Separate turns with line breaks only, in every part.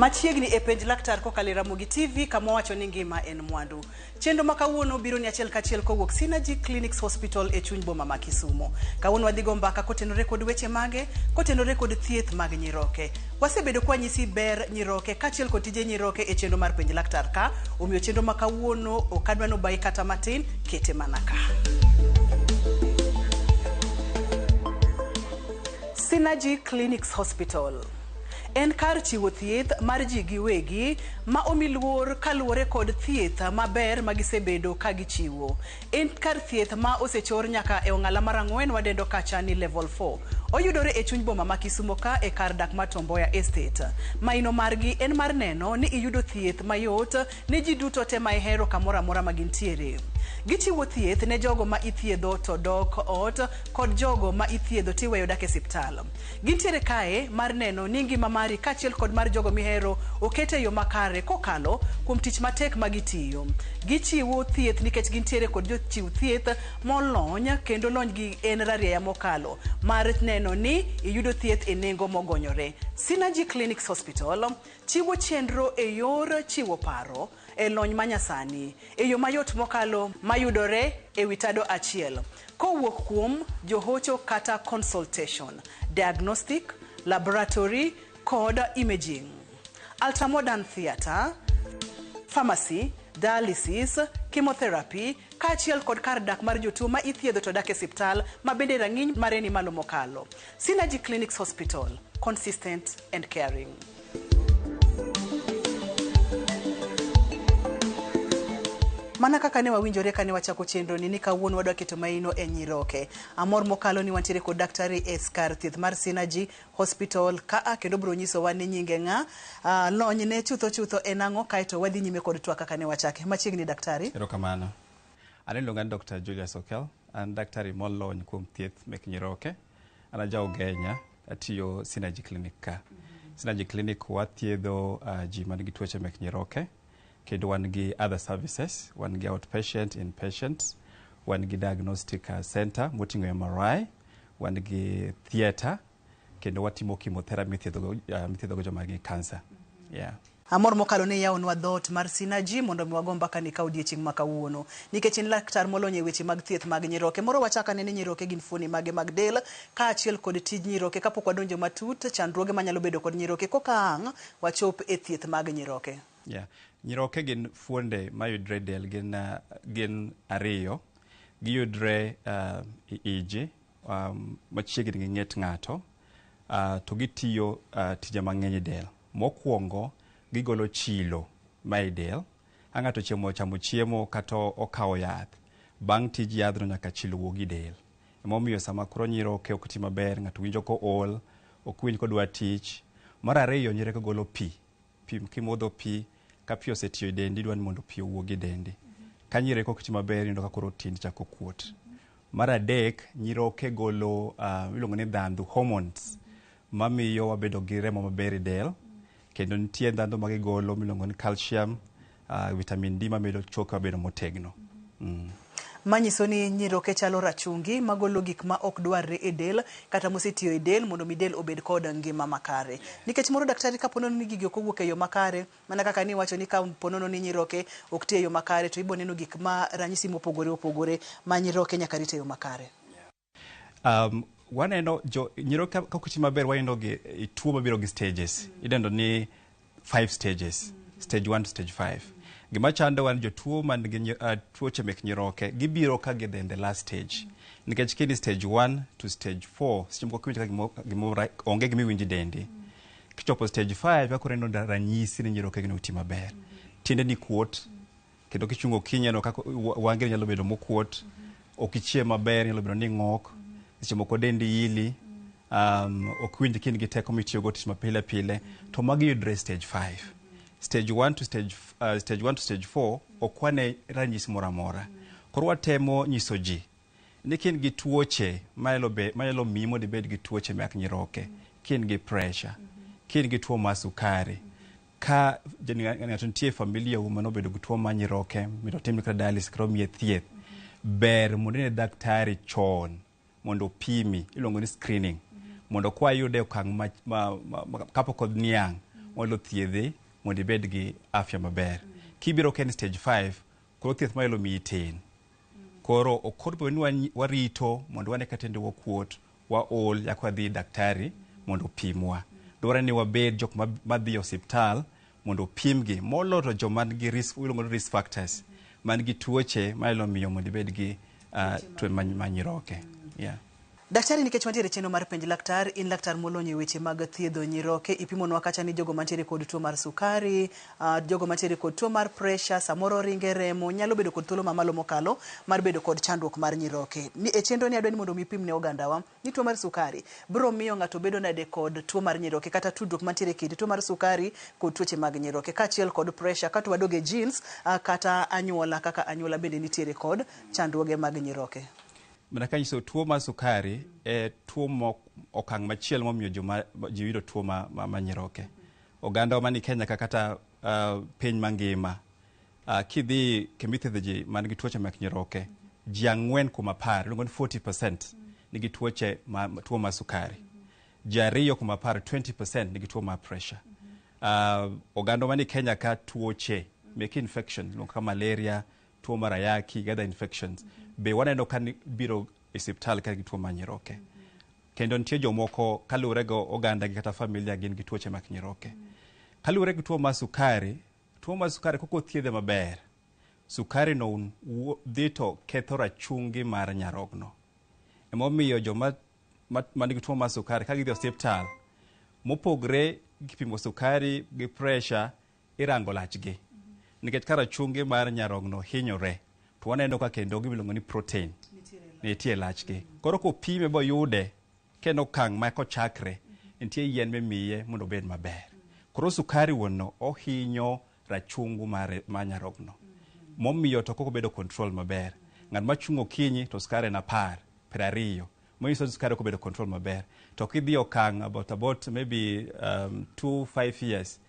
Machiegni e penj laktar kokalo e Ramogi TV kama wawacho ni ngima en mwandu. Chenro ma kawuono biro ni achiel kachiel kowuok Synergy Clinics Hospital e chuny boma ma Kisumo. Kawuono wadhi go mbaka kotenore kod weche mage, kotenore kod thieth mag nyiroke. Wasebedo kwanyisi ber nyiroke kaachiel kod tije nyiroke e chenro mar penj laktar ka, omiyo chenro ma kawuono ok adwa nobayi kata matin, kete mana ka. Synergy Clinics Hospital en kar chiwo thieth mar ji giwegi ma omi luor kaluwore kod thieth maber ma gisebedo ka gichiwo. En kar thieth ma osechor nyaka e ong'ala mar ang'wen wadendo kacha ni level 4. Oyudore e chuny boma ma Kisumo ka e kar dak mar Tom Mboya Estate. Maino margi en mar neno ni iyudo thieth mayot ne ji duto te ma ihero kamoro amora ma gintiere. Gichiwo thieth ne jogo ma ithiedho to dok ot kod jogo ma ithiedho tiweyo dak e siptal. Gintiere kae mar neno ni ngima mari kaachiel kod mar jogo mihero oket e yo makare kokalo kuom tich matek ma gitiyo. Gichiwo thieth nikech gintiere kod jochiw thieth molony kendo lonygi en rarieya mokalo mar neno ni iyudo thieth e nengo mogonyore. Synergy Clinics Hospital chiwo chenro e yor chiwo paro e lony manyasani e yo mayot mokalo mayudore e wi tado achiel kowuok kuom johocho kata consultation, diagnostic, laboratory kod imaging. Ultramodern theatre, pharmacy, dialysis, chemotherapy kaachiel kod kar dak mar jotuo ma ithiedho to dak e siptal ma bende rang'iny mare ni malo mokalo. Synergy Clinics Hospital, consistent and caring. Mana kaka ne wawinjore kane wachako chenro ni kawuono wadwa keto maino e nyiroke. Amor mokalo ni wantiere kod daktari e kar thieth mar Synergy Hospital kaa kendo biro nyisowa ni nyinge ng'a, lony ne chutho chutho en ang'o kaeto wadhi nyime kod twak kaka ne wachake. Machiegni daktari.
Erokamano. An iluonga ni Dr. Julius Okel. An daktari molony kuom thieth mek nyiroke. An aja Ugenya, atiyo Synergy Clinic ka. Synergy Clinic wathiedho ji man gi tuoche mek nyiroke kendo wan gi other services, wan gi outpatient, inpatient, wan gi diagnostic center moting'o MRI, wan gi theatre kendo watimo chemotherapy mithiedhogo joma nigi cancer. Yeah.
Amor mokalo ni iyawonwa dhoot mar Synergy mondo mi wago mbaka ni ka odiechieng' ma kawuono. Nikech in laktar molony e weche mag thieth mag nyiroke, moro wachak ane ni nyiroke gin fuoni mage mag del, kaachiel kod tij nyiroke kapok wadonjo matut chandruoge manyalo bedo kod nyiroke koka ang' wachop e thieth mag nyiroke.
Yeah. Nyiroke gin fuonde mayudre e del gin ariyo. Giyudre e iji machiegni gi ng'et ng'ato to gitiyo tije mang'eny e del. Mokwongo gigolo chilo ma e del. Ka ng'ato ochamo chiemo kata okawo yath, bang' tij yadhno nyaka chilo wuog e del. Emomiyo sama koro nyiroke ok ti maber, ng'ato winjo kool, ok winj kodwa tich. Mar ariyo, nyiroke golo pi. Pi kimodho pi, ka pi osetiyo e dendi, idwa ni mondo pi owuog e dendi. Ka nyiroke ok ti maber, iyudo ka koro tiendi chako kuot. Mar adek, nyiroke golo iluongo ni ndhandhu, hormones, mamiyo wabedo gi remo maber e del. Kendo nitie ndhandhu ma gigolo miluongo ni calcium, vitamin D mamedo choke wabedo motegno.
Manyiso ni nyiroke chalo rachungi magolo gik ma ok dwarre e del kata mosetiyo e del mondo mi del obed kod ngima makare. Nikech moro daktari kapo nono ni gigi ok owuok e yo makare, mana kaka niwacho ni kapo nono ni nyiroke ok ti e yo makare to ibo neno gik ma ranyisi mopogore opogore ma nyiroke nyaka rit e yo makare.
Waneno jo nyiroke ka ok ti maber waneno gi tuo mabiro gi stages. Idendo ni 5 stages. Stage 1 to stage 5. Gima chando wan jotuo man gi tuoche mek nyiroke gibiro ka gidhi in the last stage. Nikech kini stage 1 to stage 4 seche moko kiwinjo ka gimoro onge gima iwinjo e dendi. Kichopo stage 5 ka koro ineno ranyisi ni nyiroke gi ok ti maber. Tiendeni kuot, kendo kichungo okinyi ineno ka wangi nyalo bedo mokuot, ok ichiem maber nyalo bedo ni ing'ok, seche moko dendi ili, ok iwinj ka in gi teko mitiyogo tich mapile pile, to magi yudre e stage 5. Stage 1 to stage, stage 1 to stage 4 ok wane ranyisi moro amora. Koro watemo nyiso ji ni ka in gi tuoche manyalo miyi mondo ibed gi tuoche mag nyiroke, ka in gi pressure, ka in gi tuo mar sukari, ka ng'ato nitie e familia u manobedo gi tuo mar nyiroke mito timne kata dialysis kata omiye thieth, ber mondo ine daktari chon mondo opimi, iluongo ni screening, mondo kwa yude e okang' kapok oniang' Wanyalo thiedhi mondo ibed gi afya maber. Kibiro ka en stage 5, koro thieth manyalo miyi tin. Koro ok onego bed ni warito mondo wane ka tiendewa okuot, waol, nyaka wadhi daktari mondo opimwa. Dwarore ni wabed jok madhi e osiptal mondo opimgi, moloyo to joma nigi risk, iluongo ni risk factors, man gi tuoche manyalo miyo mondo ibed gi tuo ma nyiroke. Yeah.
Daktari, nikech wantiere e chenro mar penj laktar, in laktar molony e weche mag thiedho nyiroke, ipimonwa kacha ni jogo mantiere kod tuo mar sukari, jogo mantiere kod tuo mar pressure, samoro ringe remo, nyalo bedo kod thuolo mamalo mokalo mar bedo kod chandruok mar nyiroke. Ni e chenro ni adwa ni mondo mi ipim ne ogandawa ni tuo mar sukari biro miyo ng'ato bedo nade kod tuo mar nyiroke, kata tudruok mantiere kind tuo mar sukari kod tuoche mag nyiroke, kaachiel kod pressure, kato wadog e genes, kata anyuola, kaka anyuola bende nitiere kod chandruoge mag nyiroke.
Mana kanyiso tuo mar sukari e tuo mo okang' machielo momiyo joma ji yudo tuo ma nyiroke. Oganda mani Kenya ka kata piny mangima, kidhi kendo ithiedho ji man gi tuoche mag nyiroke, ji 4 kuom 10, iluongo ni 40%, nigi tuoche ma, tuo mar sukari. Ji 2 kuom 10, 20%, nigi tuo mar pressure. Oganda mani Kenya ka tuoche mek infection iluongo kaka malaria, tuo mar ayaki, gi other infections, be waneno ka biro e osiptal ka gi tuo mar nyiroke. Kendo nitie jomoko kaluwore gi oganda gi kata familia gin gi tuoche mag nyiroke. Kaluwore gi tuo mar sukari, tuo mar sukari kok othiedhe maber, sukari no dhi to ketho rachungi mar nyarogno. Emomiyo joma man gi tuo mar sukari ka gidhi e osiptal, mopogre gi pimo sukari gi pressure, irango lachgi. Nikech ka rachungi mar nyarogno hinyore, to waneno ka kendo gima iluongo ni protein nitie e lachgi. Koro kopime boyude kendo okang' ma kochakre, nitie yien mimiye mondo obed maber. Koro sukari wuon no ohinyo rachungu mar nyarogno. Momiyo to kok obedo control maber. Ng'at machung' okinyi to sukari en 10, 20. Manyiso ni sukari ok obedo control maber. To kidhi okang' about maybe 2, 5 years,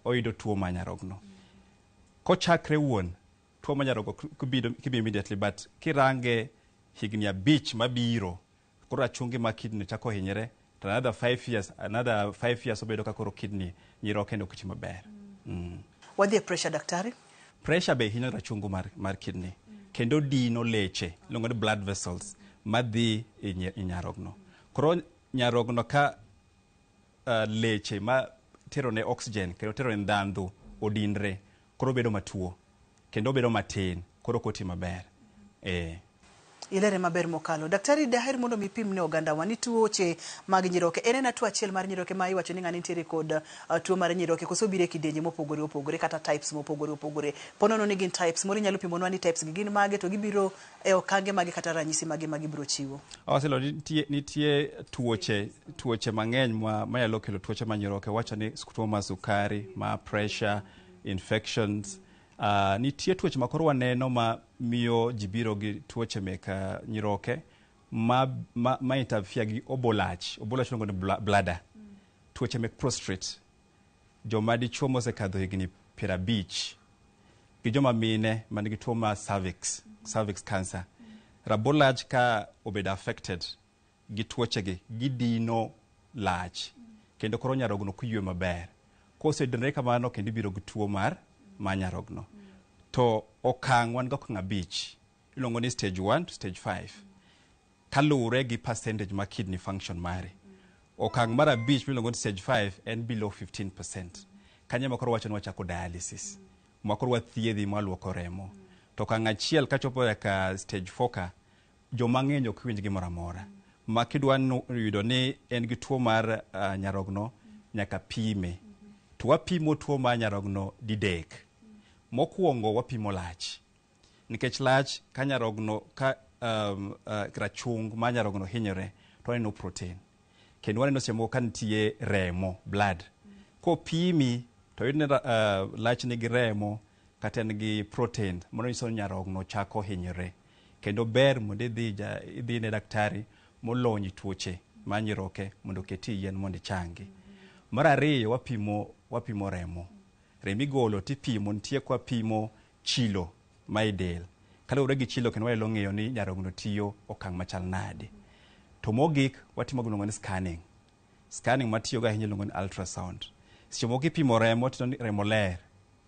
oyudo tuo mar nyarogno. Kochakre wuon, tuo mar nyarogno kibiro immediately, but kirange higni 5 mabiro, koro rachungi mar kidney chako hinyre, to another 5 years, another 5 years obedo ka koro kidney nyiroke ok ti maber.
Wadhi e pressure, daktari.
Pressure be hinyo rachungu mar kidney. Kendo dino leche, iluongo ni blood vessels, madhi e nyarogno. Koro nyarogno ka leche ma tero ne oxygen kendo tero ne ndhandhu odinre, koro bedo matuo kendo bedo matin, koro ok oti maber.
Ilere maber mokalo. Daktari, daher mondo mi pim ne ogandawa ni tuoche mag nyiroke. En ena tuo achiel mar nyiroke ma iwacho ni ng'ani nitiere kod tuo mar nyiroke, koso biro e kidienje mopogore opogore kata types mopogore opogore. Ponono ni gin types, moro inyalo pimonwa ni types gi gin mage to gibiro e okange mage kata ranyisi mage ma gibiro chiwo.
Awaselo nitie tuoche mang'eny manyalo kelo tuoche mar nyiroke. Wacho ni tuo mar sukari, mar pressure, infections. Nitie tuoche ma koro waneno ma miyo ji biro gi tuoche mek nyiroke ma interfere gi obo lach. Obo lach iluongo ni bladder. Tuoche mek prostate. Joma dichuo mosekadho higni 50 gi joma mine man gi tuo mar cervix cancer. Rabo lach ka obedo affected gi tuochegi, gidino lach kendo koro nyarogno ok ywe maber. Kosedinore kamano kendo ibiro gi tuo mar nyarogno. To okang' wan gi okang' 5, iluongo ni stage 1 to stage 5, kaluwore gi percentage mar kidney function mari. Okang' mar 5 miluongo ni stage 5 en below 15%. Kanyo ema koro wacho ni wachako dialysis. Ma koro wathiedhi ma waluoko remo. To okang' 1 kachopo nyaka stage 4 ka, joma ng'eny ok winj gimoro amora. Ma kidwa yudo ni en gi tuo mar nyarogno, nyaka pime. To wapimo tuo mar nyarogno didek. Mokwongo wapimo lach. Nikech lach ka nyarogno ka rachung mar nyarogno hinyore, to waneno protein. Kendo waneno seche moko ka nitie remo, blood. Kopimi to oyud ni lach nigi remo kata en gi protein, mano nyiso ni nyarogno chako hinyore. Kendo ber mondo idhi ne daktari molony e tuoche mar nyiroke mondo oketi yien mondo ichangi. Mar ariyo wapimo remo. Remo igolo tipimo, nitie kwa pimo chilo ma e del. Kaluwore gi chilo kendo wanyalo ng'eyo ni nyarogno tiyo okang' machal nade. To mogik watimo gimiluongo ni scanning. Scanning matiyogo ahinya iluongo ni ultrasound. Seche moko ipimo remo tineno ni remo ler,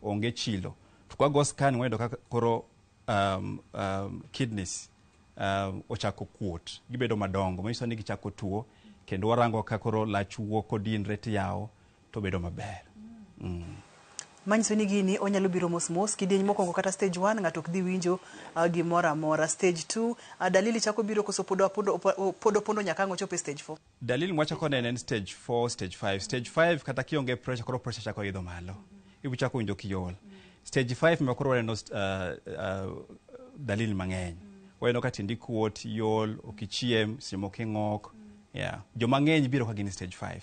onge chilo. To kwa go scan wayudo ka koro kidneys ochako kuot, gibedo madongo, manyiso ni gichako tuo, kendo warango ka koro lach wuok kodinre tiyawo to bedo maber.
Manyiso ni gini onyalo biro mos mos. Kidieny mokwongo kata stage 1 ng'ato ok dhi winjo gimoro amora. Stage 2 dalili chako biro koso podo podo podo pondo nyaka ang' ochop e stage 4.
Dalili mwachako neno en stage 4, stage 5. Stage 5 kata kionge pressure, koro pressure chako idho malo. Ibo chako winjo kiol. Stage 5 ma koro waneno dalili mang'eny. Waneno ka tiendi kuot, iol, ok ichiem, seche moko ing'ok. Yeah. Joma ng'eny biro ka gin e stage 5.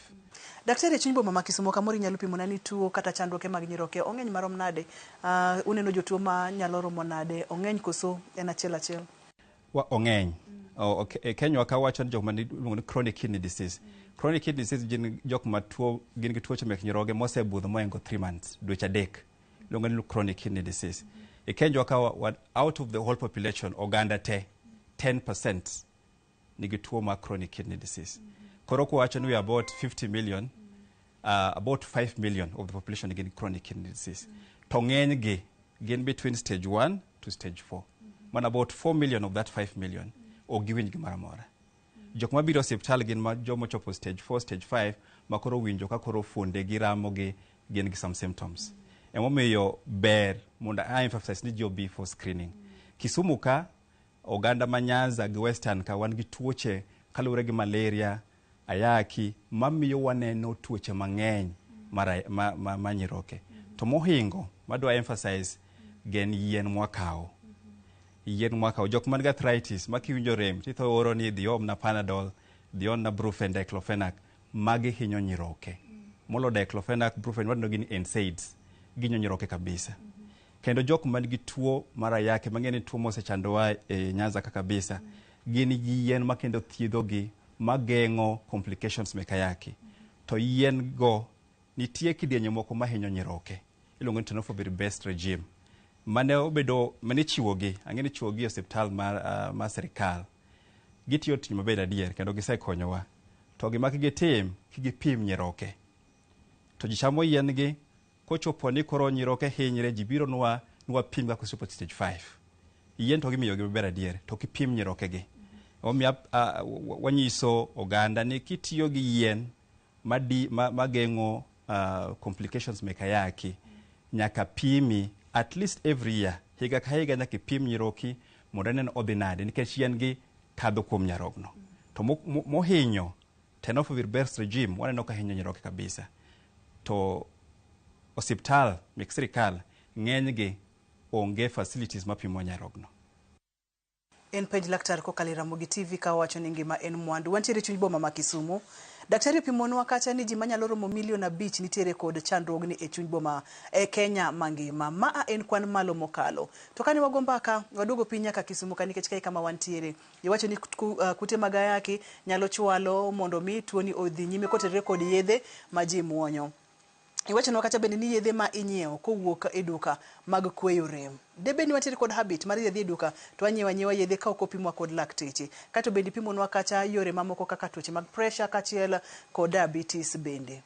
Daktari, e chuny boma ma Kisumo kamoro inyalo pimona ni tuo kata chandruoge mag nyiroke ong'eny marom nade? Uneno jotuo ma nyalo romo nade? Ong'eny koso en achiel achiel?
Wa ong'eny. E Kenya ka wacho ni jok ma iluongo ni chronic kidney disease. Chronic kidney disease gin jok ma tuo gin gi tuoche mek nyiroke mosebudho mohingo 3 months, dweche 3. Iluongo ni chronic kidney disease. E Kenya ka out of the whole population, oganda te 10% nigi tuo mar chronic kidney disease. Koro kwawacho ni we are about 50 million, about 5 million of the population nigi chronic kidney disease. To ng'eny gi gin between stage 1 to stage 4. Mana about 4 million of that 5 million ok giwinj gimoro amora. Jok mabiro e osiptal gin ma joma ochopo stage 4, stage 5 ma koro winjo ka koro fuonde gi ramo gi gin gi some symptoms. Emomiyo ber mondo I emphasize ni ji obi for screening. Kisumu ka, oganda ma Nyanza gi Western ka wan gi tuoche kaluwore gi malaria, ayaki, mamiyo waneno tuoche mang'eny ma nyiroke. To mohingo, madwa emphasize gen yien mwakawo. Yien mwakawo. Jok man gi arthritis, ma kiwinjo rem, titho oro ni dhi omna Panadol, dhi omna Brufen, diclofenac, magi hinyo nyiroke. Molo diclofenac, Brufen, wadendo gin NSAIDs, gihinyo nyiroke kabisa. Kendo jok man gi tuo mar ayaki, mang'e ni tuo mosechandowa e Nyanza ka kabisa, gin gi yien ma kendo thiedhogi, mageng'o complications mek ayaki. To yien go, nitie kidienje moko mahinyo nyiroke. Iluongo ni tenofovir based regime. Mane obedo, mane ichiwogi, ang'e ni ichiwogi e osiptal mar sirikal. Gitiyo tich maber adier, kendo gisekonyowa. To gima kigitim, kigipim nyiroke. To ji chamo yien gi, kochopo ni koro nyiroke hinyre, ji biro nwa pim kaka osechopo stage 5. Yien to gimiyogi maber adier, to kipim nyiroke gi. Omiyo wanyiso oganda ni kitiyo gi yien mageng'o complications mek ayaki, nyaka pimi at least every year. Higa ka higa nyaka ipim nyiroki mondo inen odhi nade, nikech yien gi kadho kuom nyarogno. To mohinyo tenofovir based regime waneno ka hinyo nyiroke kabisa. To osiptal mek sirikal ng'enygi onge facilities mapimo nyarogno.
En penj laktar kokalo e Ramogi TV ka owacho ni ngima en mwandu. Wantiere e chuny boma ma Kisumu. Daktari opimonwa kacha ni ji manyalo romo milion 5 nitiere kod chandruogni e chuny boma e Kenya mangima. Maa en kwan malo mokalo. To kane wago mbaka, waduogo piny nyaka Kisumu ka nikech kae kama wantiere. Iwacho ni kute mag ayaki nyalo chwalo mondo mi tuoni odhi nyime kotenore kod yedhe ma ji muonyo. Iwachonwa kacha bende ni yedhe ma inyiewo kowuok e duka mag kweyo rem. Debed ni wantiere kod habit mar dhi e duka to wanyiewo anyiewa yedhe ka ok opimwa kod lakteche. Kato bende ipimonwa kacha yore mamoko kaka tuoche mag pressure kaachiel kod diabetes bende.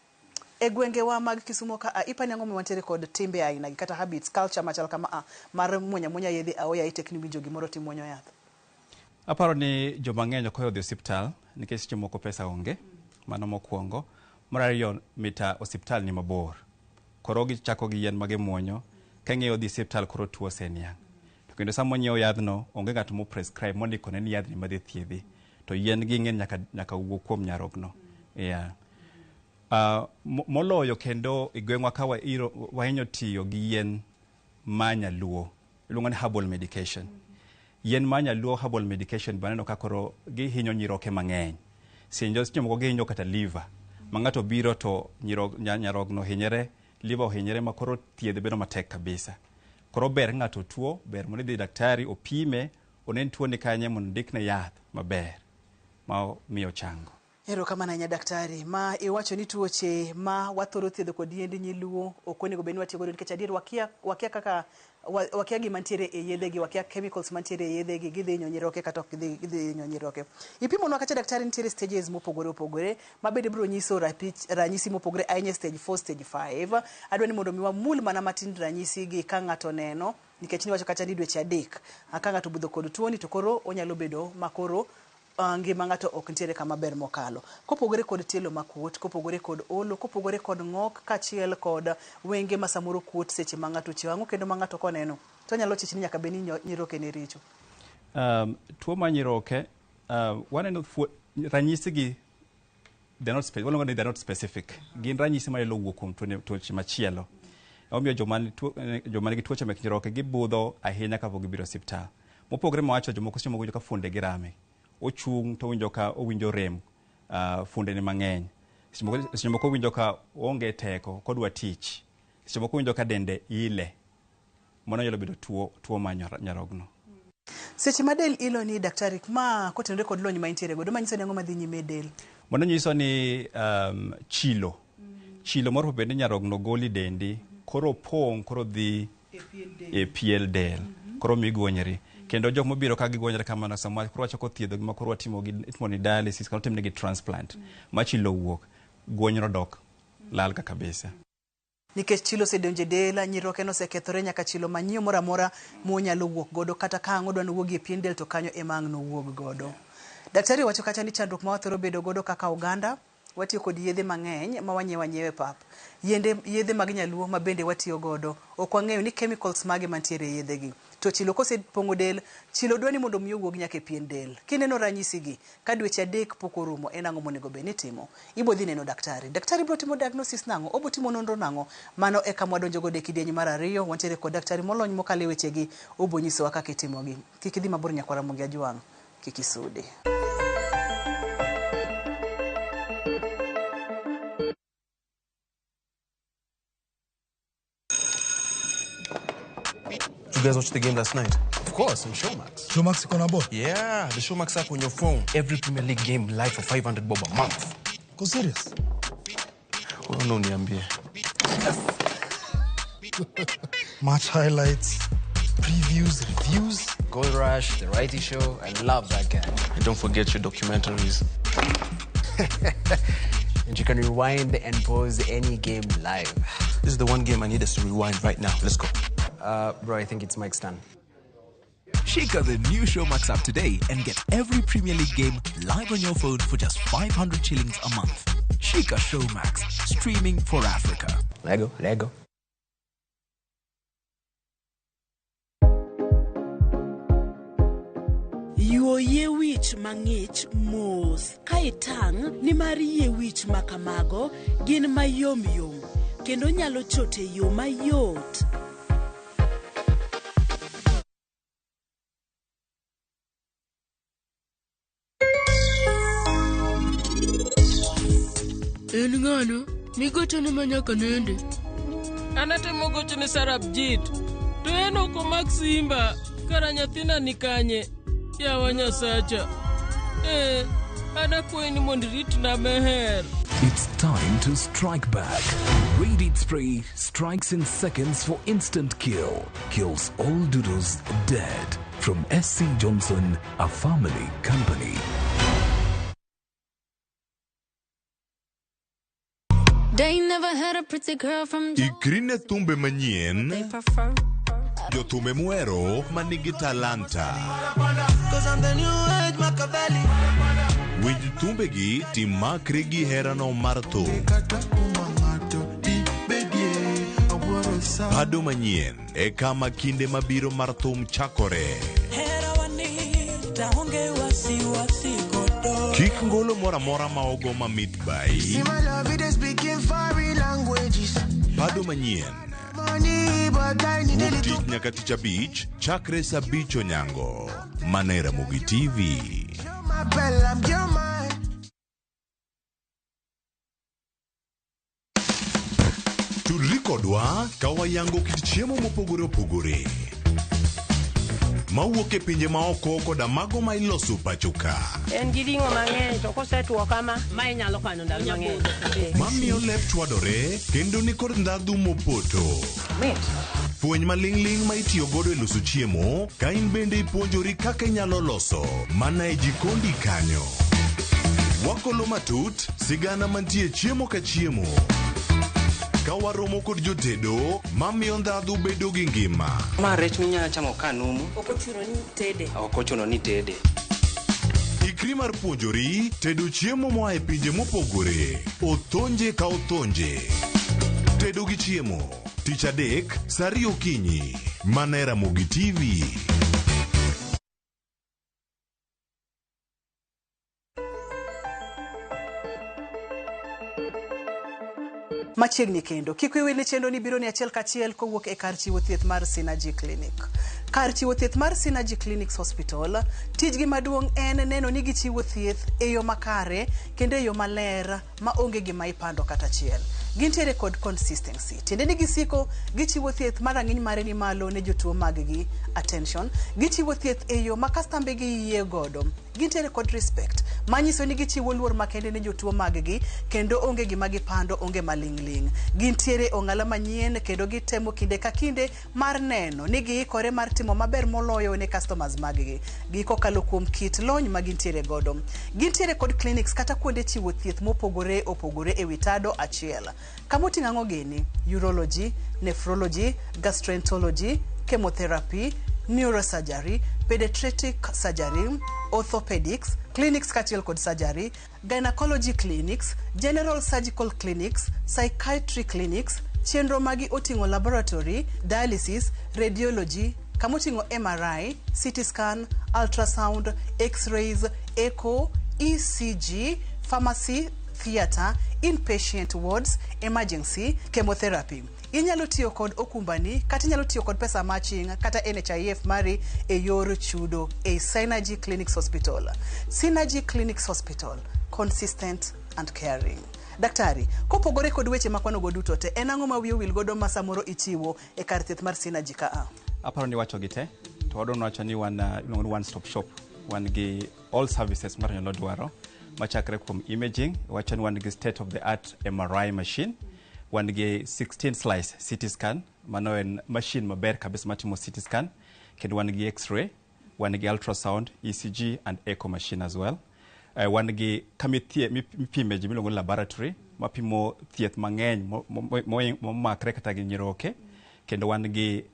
E gwengewa mag Kisumu ka ipani ang'o wantiere kod timbe aina gi kata habits, culture machal kama a mar muonyo amuonya yedhe aoyaye tek ni winjo gimoro timuonyo yath.
Aparo ni joma ng'eny ok ohero dhi osiptal nikech seche moko pesa onge, mano mokwongo. Mar ariyo, mita osiptal ni mabor. Koro gichako gi yien ma gimuonyo, ka ing'eyo dhi osiptal koro tuo oseniang'. To kendo sama onyiewo yadhno, onge ng'at mo prescribe mondikone ni yadhni madhi thiedhi. To yien gi ng'eny nyaka wuo kuom nyarogno. Yeah. Moloyo kendo e gweng'wa ka wahinyo tiyo gi yien ma nyaluo, iluongo ni herbal medication. Yien ma nyaluo herbal medication baneno ka koro gihinyo nyiroke mang'eny. Seche moko gihinyo kata liver. Ma ng'ato biro to nyarogno ohinyore, liver ohinyore ma koro thiedh bedo matek kabisa. Koro ber ng'ato tuo, ber mondo idhi daktari opime, onen tuo ni kanye mondo ondikne yath maber ma miyo chango.
Erokamano ahinya daktari. Ma iwacho ni tuoche ma wathoro thiedho kod yiend nyiluo ok onego bed ni watiyo godo nikech adier wakia kaka Wakia gima nitiere e yedhe gi, wakia chemicals mantiere e yedhe gi, gidhi hinyo nyiroke kata ok gidhi hinyo nyiroke. Ipimonwa kacha daktari nitiere stages mopogore opogore ma bende biro nyiso ranyisi mopogore ahinya e stage 4, stage 5. Adwa ni mondo mi wamul mana matin ranyisi gi ka ng'ato oneno, nikech niwacho kacha ni dweche 3 ka ng'ato obudho kod tuoni to koro onyalo bedo makoro ngima ng'ato ok nitiere kama ber mokalo. Kopogore kod tielo makuot, kopogore kod olo, kopogore kod ng'ok, kaachiel kod wenge ma samoro kuot seche ma ng'ato ochiewo, ang'o kendo ma ng'ato koneno to onyalo chich ni nyaka bed ni nyiroke ne richo?
Tuo mar nyiroke, waneno ranyisi gi, they're not waluongo ni they're not specific. Gin ranyisi manyalo wuok kuom tuoche machielo. Omiyo joma nigi tuoche mek nyiroke gibudho ahinya kapok gibiro osiptal. Mopogore mawacho, jomoko seche moko winjo ka fuonde gi rame. Ochung' to owinjo ka owinjo rem, fuonde ne mang'eny. Seche moko owinjo ka oonge teko kodwa tich. Seche moko owinjo ka dende ile. Mano nyalo bedo tuo mar nyarogno.
Seche ma del ilo ni daktari, ma kotenore kod lony ma intiere godo, manyiso ni ang'o madhi nyime e del?
Mano nyiso ni chilo. Chilo moro bende nyarogno goli dendi, koro pong', koro dhi e piel del. Koro migonyri. Kendo jok mobiro ka gigonyre kamano sama koro wachako thiedho gi ma koro watimo gi, itimo ni dialysis, kata otimnegi transplant. Ma chilo wuok, gwonyno dok lal ka kabisa.
Nikech chilo osedonjo e del, nyiroke nosekethore nyaka chilo manyiewo moro amora monyalo wuok godo, kata ka ang' odwa nowuogi e pien del to kanyo ema ang' nowuog godo. Daktari wacho kacha ni chandruok ma wathoro bedo godo kaka oganda, watiyo kod yedhe mang'eny ma wanyiewo anyiewa e pap. Yedhe mag nyaluo ma bende watiyo godo, ok wang'eyo ni chemicals mage mantiere e yedhe gi. To chilo kosepong'o del, chilo dwa ni mondo mi owuog nyaka e pien del. Kineno ranyisi gi, ka dweche 3 pok orumo, en ang'o monego bed ni itimo? Ibo dhi neno daktari. Daktari biro timo diagnosis nang'o? Obo timo nonro nang'o? Mano e kama wadonjo godo e kidieny mar 2. Wantiere kod daktari molony mokalo e wechegi, obo nyisowa kaka itimogi. Kik idhi mabor nyakwara Ramogi Ajwang', kik isude.
You guys watched the game last night? Of course, on Showmax.
Showmax iko na ball?
Yeah, the Showmax app on your phone. Every Premier League game live for 500 bob a month.
Go serious?
Oh, no, niambie.
Yes. Match highlights, previews, reviews.
Goal Rush, The Righty Show. I love that guy.
And don't forget your documentaries.
And you can rewind and pause any game live.
This is the one game I need us to rewind right now. Let's go.
Bro, I think it's Mike's turn.
Shika the new Showmax app today and get every Premier League game live on your phone for just 500 shillings a month. Shika Showmax, streaming for Africa.
Lego, Lego.
Yuo yie wich mang'ich mos ka itang' nimar yie wich ma kamago gin mayom yom kendo nyalo chot e yo mayot.
En ng'ano migochone ma nyaka nende?
An atemo gochone Sarabjit, to en ok omak simba. Kara nyathina ni kanye? Yawa Nyasacha. An akwayi ni mondo iritna Meher.
It's time to strike back. Raid Spray strikes in seconds for instant kill. Kills all doodles dead. From SC Johnson, a family company.
They never had a pretty girl from
Ikri ne thumbe manyien,
They prefer
jothumbe muhero manigi talanta.
Cause I'm the new age Machiavelli.
Winj thumbegi timakri gi herano mar thum. Bado manyien e kama kinde mabiro mar thum chakore. Kik ngolo moro amora ma ogo mamit bai.
See my love, it is speaking foreign languages.
Bado manyien.
Money, but I need a
Wuok
little
tich nyaka tich abich, chakre saa abich onyango. Mana e Ramogi TV.
My bell, I'm your man.
Tudri kodwa ka wayango kit chiemo mopogore opogore. Mawuok e pinje maoko koda mago ma iloso pacho ka.
En gi ring'o mang'eny to kosetwo kama, ma inyalo kano ndalo mang'eny.
Mamiyo lep chwadore kendo nikod ndhadhu mopoto. Fweny maling'ling' ma itiyo godo e loso chiemo ka in bende ipuonjori kaka inyalo loso mana e jikondi kanyo. Wakolo matut sigana mantie chiemo ka chiemo. Ka waromo kod jotedo mamiyo ndhadhu bedo gi ngima.
Ma rech minyalo chamo ka numu.
Ok ochuno ni tede.
Ok ochuno ni tede.
Ikri mar puonjori tedo chiemo moa e pinje mopogore. Othonje ka othonje. Tedo gi chiemo. Tich adek, saa ariyo okinyi. Mana e Ramogi TV.
Machiegni kendo, kik wiyi wil ni chenro ni biro ni achiel kachiel kowuok e kar chiwo thieth mar Synergy Clinic. Kar chiwo thieth mar Synergy Clinics Hospital, tijgi maduong' en neno ni gichiwo thieth e yo makare kendo e yo maler ma onge gima ipando kata achiel. Gintiere kod consistency, tiende ni gisiko gichiwo thieth ma rang'iny mare ni malo ne jotuo mag gi. Attention, gichiwo thieth e yo ma kastambe gi yie godo. Gintiere kod respect, manyiso ni gichiwo luor makende ne jotuo mag-gi kendo onge gima gipando, onge maling'ling. Gintiere ong'ala manyien kendo gitemo kinde ka kinde mar neno ni giikore mar timo maber moloyo ne customers mag-gi gi kokalo kuom kit lony ma gintiere godo. Gintiere kod clinics kata kuonde chiwo thieth mopogore opogore ewi tado achiel. Kama oting'o ang'o gini? Urology, nephrology, gastroenterology, chemotherapy, neurosurgery, pediatric surgery, orthopedics, clinics kaachiel kod surgery, gynecology clinics, general surgical clinics, psychiatry clinics. Chenro magi oting'o laboratory, dialysis, radiology, kama oting'o MRI, CT scan, ultrasound, x-rays, echo, ECG, pharmacy, theatre, inpatient wards, emergency, chemotherapy. Inyalo tiyo kod okumbani kata inyalo tiyo kod pesa maching kata NHIF mari e yor chudo e Synergy Clinics Hospital. Synergy Clinics Hospital, consistent and caring. Daktari, kopogore kod weche makwanogo duto te, en ang'o ma wiyi owil godo ma samoro ichiwo e kar thieth mar Synergy ka a?
Aparo ni wacho gi te, to wadwa wacho ni wan iluongo ni one stop shop. Wan gi all services ng'ato nyalo dwaro machakre kuom imaging, wacho ni wan gi state of the art MRI machine, wan gi 16 slice CT scan, mano en machine maber kabisa matimo CT scan, kendo wan gi x-ray, wan gi ultrasound, ECG and echo machine as well. Wan gi kama mipime ji miluongo ni laboratory mapimo thieth mang'eny momakre kata gi nyiroke, kendo wan gi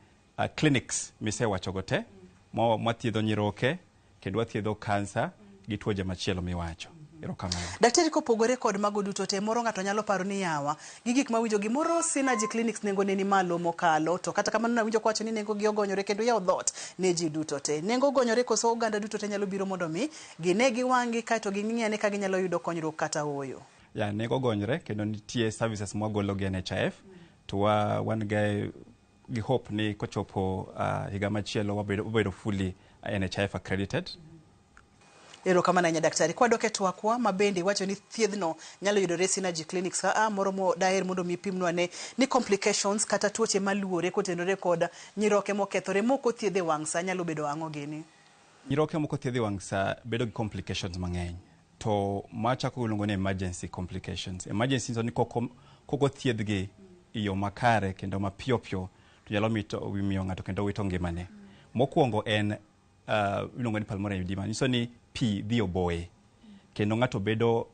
clinics misewachogo te mathiedho nyiroke kendo wathiedho kansa gi tuoche machielo miwacho. Erokamano.
Daktari, kopogore kod mago duto te, moro ng'ato nyalo paro ni yawa gi gik mawinjo gimoro Synergy Clinics nengo ne ni malo mokalo, to kata kamano nawinjo kowacho ni nengo gi ogonyore kendo yawo dhoot ne ji duto te. Nengo ogonyore koso oganda duto te nyalo biro mondo mi gine gi wang'gi kaeto ging'i ane ka ginyalo yudo konyruok kata ooyo?
Ya, nengo ogonyore kendo nitie services mwagolo gi NHIF to wan gi hope ni kochopo higa machielo wabedo fully NHIF accredited.
Erokamano ahinya daktari. Kwadok e twakwa ma bende iwacho ni thiedhno nyalo yudore Synergy Clinics ka moro mo daher mondo mi pimnwa ne ni complications kata tuoche maluore kotenore kod nyiroke mokethore mok othiedh e wang' sa nyalo bedo ang'o gini?
Nyiroke mok othiedh e wang' sa bedo gi complications mang'eny. To machako iluongo ni emergency complications. Emergency nyiso ni koko thiedhgi e yo makare kendo mapiyo piyo to nyalo miyo ng'ato kendo wito ngimane. Mokwongo en iluongo ni pulmonary edema, nyiso ni pi dhi oboye kendo ng'ato bedo